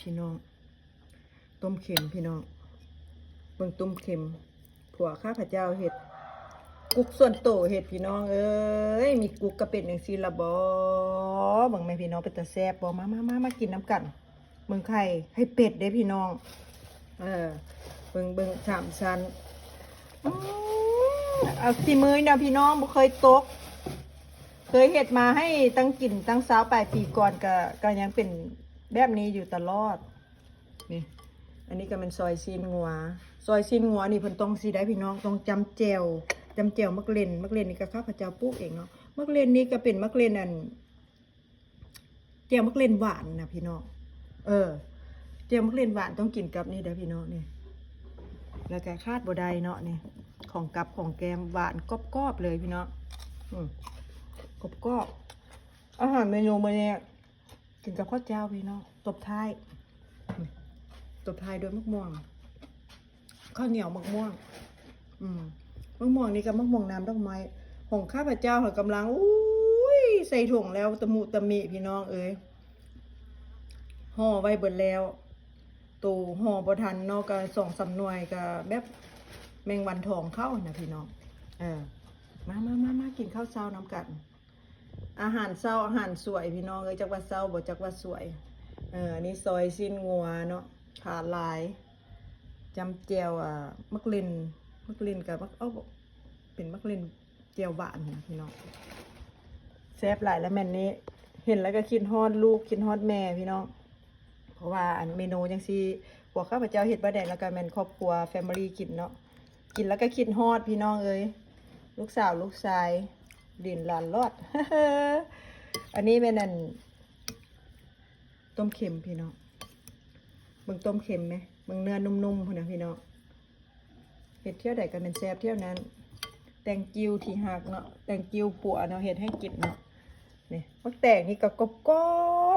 ພີ່ນ້ອງ ຕົ້ມເຂັມພີ່ນ້ອງ ເບິ່ງຕົ້ມເຂັມ ຜົວຂ້າພະເຈົ້າເຮັດ ກຸກສ່ວນໂຕເຮັດພີ່ນ້ອງເອີຍ ມີກຸກກໍເປັນຈັ່ງຊີ້ລະບໍ ເບິ່ງແມ່ພີ່ນ້ອງ ເປັນຕາແຊບບໍ່ ມາໆໆ ມາກິນນຳກັນ ເບິ່ງໄຂ່ ໄຂ່ເປັດເດ້ພີ່ນ້ອງ ເອີ ເບິ່ງ ເບິ່ງສາມຊັ້ນ ອືມ ເອົາສີມືເນາະພີ່ນ້ອງ ບໍ່ເຄີຍຕົກ ເຄີຍເຮັດມາໃຫ້ຕັ້ງກິນຕັ້ງຊາວປາຍປີກ່ອນ ກໍ ກໍຍັງເປັນແບບນີ້ຢູ່ຕະຫຼອດ ນີ້ ອັນນີ້ກໍແມ່ນຊອຍຊີ້ນງົວ ຊອຍຊີ້ນງົວນີ້ເພິ່ນຕ້ອງຊີ້ໄດ້ພີ່ນ້ອງ ຕ້ອງຈ້ຳແຈ່ວ ຈ້ຳແຈ່ວໝາກເລັ່ນ ໝາກເລັ່ນນີ້ກໍຂ້າພະເຈົ້າປູກເອງເນາະ ໝາກເລັ່ນນີ້ກໍເປັນໝາກເລັ່ນອັນ ແຈ່ວໝາກເລັ່ນຫວານນະພີ່ນ້ອງ ເອີ ແຈ່ວໝາກເລັ່ນຫວານຕ້ອງກິນກັບນີ້ເດີພີ່ນ້ອງນີ້ ແລ້ວກໍຂາດບໍ່ໄດ້ເນາະນີ້ ຂອງກັບຂອງແກ້ມ ຫວານກອບໆເລີຍພີ່ນ້ອງ ອືມ ກອບໆ ອາຫານເມນູມື້ນີ້ ກິນກັບເຂົ້າເຈົ້າພີ່ນ້ອງ ຕົບທ້າຍ ຕົບທ້າຍດ້ວຍໝາກມ່ວງ ເຂົ້າໜຽວໝາກມ່ວງ ອືມ ໝາກມ່ວງນີ້ກໍໝາກມ່ວງນ້ຳດອກໄມ້ ຂອງຂ້າພະເຈົ້າຫັ້ນກຳລັງ ອຸ້ຍ ໃສ່ຖົງແລ້ວຕະມຸຕະມິພີ່ນ້ອງເອີຍ ຫໍ່ໄວ້ເບິດແລ້ວ ໂຕຫໍ່ບໍ່ທັນເນາະ ກໍສອງສາມໜ່ວຍ ກໍແບບແມງວັນທອງເຂົ້ານະພີ່ນ້ອງ ເອີ ມາໆໆໆ ກິນເຂົ້າເຊົ້ານຳກັນ ອາຫານເຊົ້າ ອາຫານສວຍພີ່ນ້ອງເອີຍ ຈັກວ່າເຊົ້າບໍ່ ຈັກວ່າສວຍ ເອີ ອັນນີ້ຊອຍຊີ້ນງົວເນາະ ຂາຫຼາຍ ຈ້ຳແຈ່ວ ອາ ໝາກເລັ່ນ ໝາກເລັ່ນກໍໝາກ ເອົາ ເປັນໝາກເລັ່ນແຈ່ວຫວານນະພີ່ນ້ອງ ແຊບຫຼາຍ ແລ້ວແມ່ນນີ້ ເຫັນແລ້ວກໍຄິດຮອດລູກ ຄິດຮອດແມ່ພີ່ນ້ອງ ເພາະວ່າອັນເມນູຈັ່ງຊີ້ ພວກຂ້າພະເຈົ້າເຮັດປາແດກ ແລ້ວກໍແມ່ນຄອບຄົວ ແຟມິລີ ກິນເນາະ ກິນແລ້ວກໍຄິດຮອດພີ່ນ້ອງເອີຍ ລູກສາວລູກຊາຍ ດິນຫຼານລອດ ອັນນີ້ແມ່ນອັນ ຕົ້ມເຂັມພີ່ນ້ອງ ເບິ່ງຕົ້ມເຂັມແມ ເບິ່ງເນື້ອນຸ້ມໆພຸ້ນນະພີ່ນ້ອງ ເຮັດທ່ຽວໃດກໍແມ່ນແຊບທ່ຽວນັ້ນ thank you ທີ່ຮັກເນາະ thank you ຜົວເນາະ ເຮັດໃຫ້ກິນເນາະ ນີ້ ໝາກແຕງນີ້ກໍກອ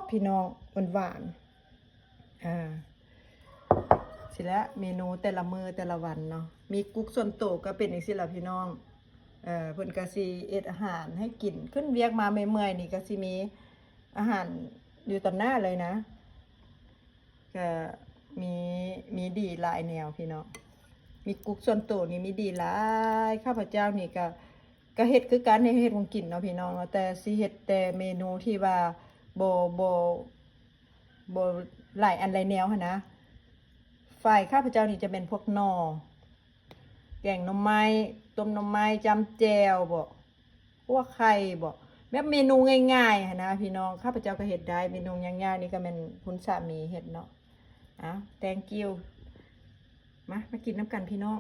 ບໆ ພີ່ນ້ອງ ຫວານໆ ອ່າ ຊີ້ແຫຼະ ເມນູແຕ່ລະມື້ແຕ່ລະວັນເນາະ ມີກຸກສ່ວນໂຕກໍເປັນຈັ່ງຊີ້ລະພີ່ນ້ອງ ເອີ ເພິ່ນກໍຊິເຮັດອາຫານໃຫ້ກິນ ຂຶ້ນວຽກມາເມື່ອຍໆນີ້ກໍຊິມີອາຫານຢູ່ຕໍ່ໜ້າເລີຍນະ ກໍມີ ມີດີຫຼາຍແນວພີ່ນ້ອງ ມີກຸກສ່ວນໂຕນີ້ມີດີຫຼາຍ ຂ້າພະເຈົ້ານີ້ກໍ ກໍເຮັດຄືກັນ ເຮັດຂອງກິນເນາະພີ່ນ້ອງເນາະ ແຕ່ຊິເຮັດແຕ່ເມນູທີ່ວ່າບໍ່ ບໍ່ ບໍ່ຫຼາຍອັນຫຼາຍແນວຫັ້ນນະ ຝ່າຍຂ້າພະເຈົ້ານີ້ຈະແມ່ນພວກໜໍ່ ແກງໜໍ່ໄມ້ ຕົ້ມໜໍ່ໄມ້ ຈ້ຳແຈ່ວບໍ ຂົ້ວໄຂ່ບໍ ແບບເມນູງ່າຍໆຫັ້ນນະພີ່ນ້ອງ ຂ້າພະເຈົ້າກໍເຮັດໄດ້ ເມນູຍາກໆນີ້ກໍແມ່ນຄຸນສາມີເຮັດເນາະ ອ້າວ thank you ມາ ມາກິນນຳກັນພີ່ນ້ອງ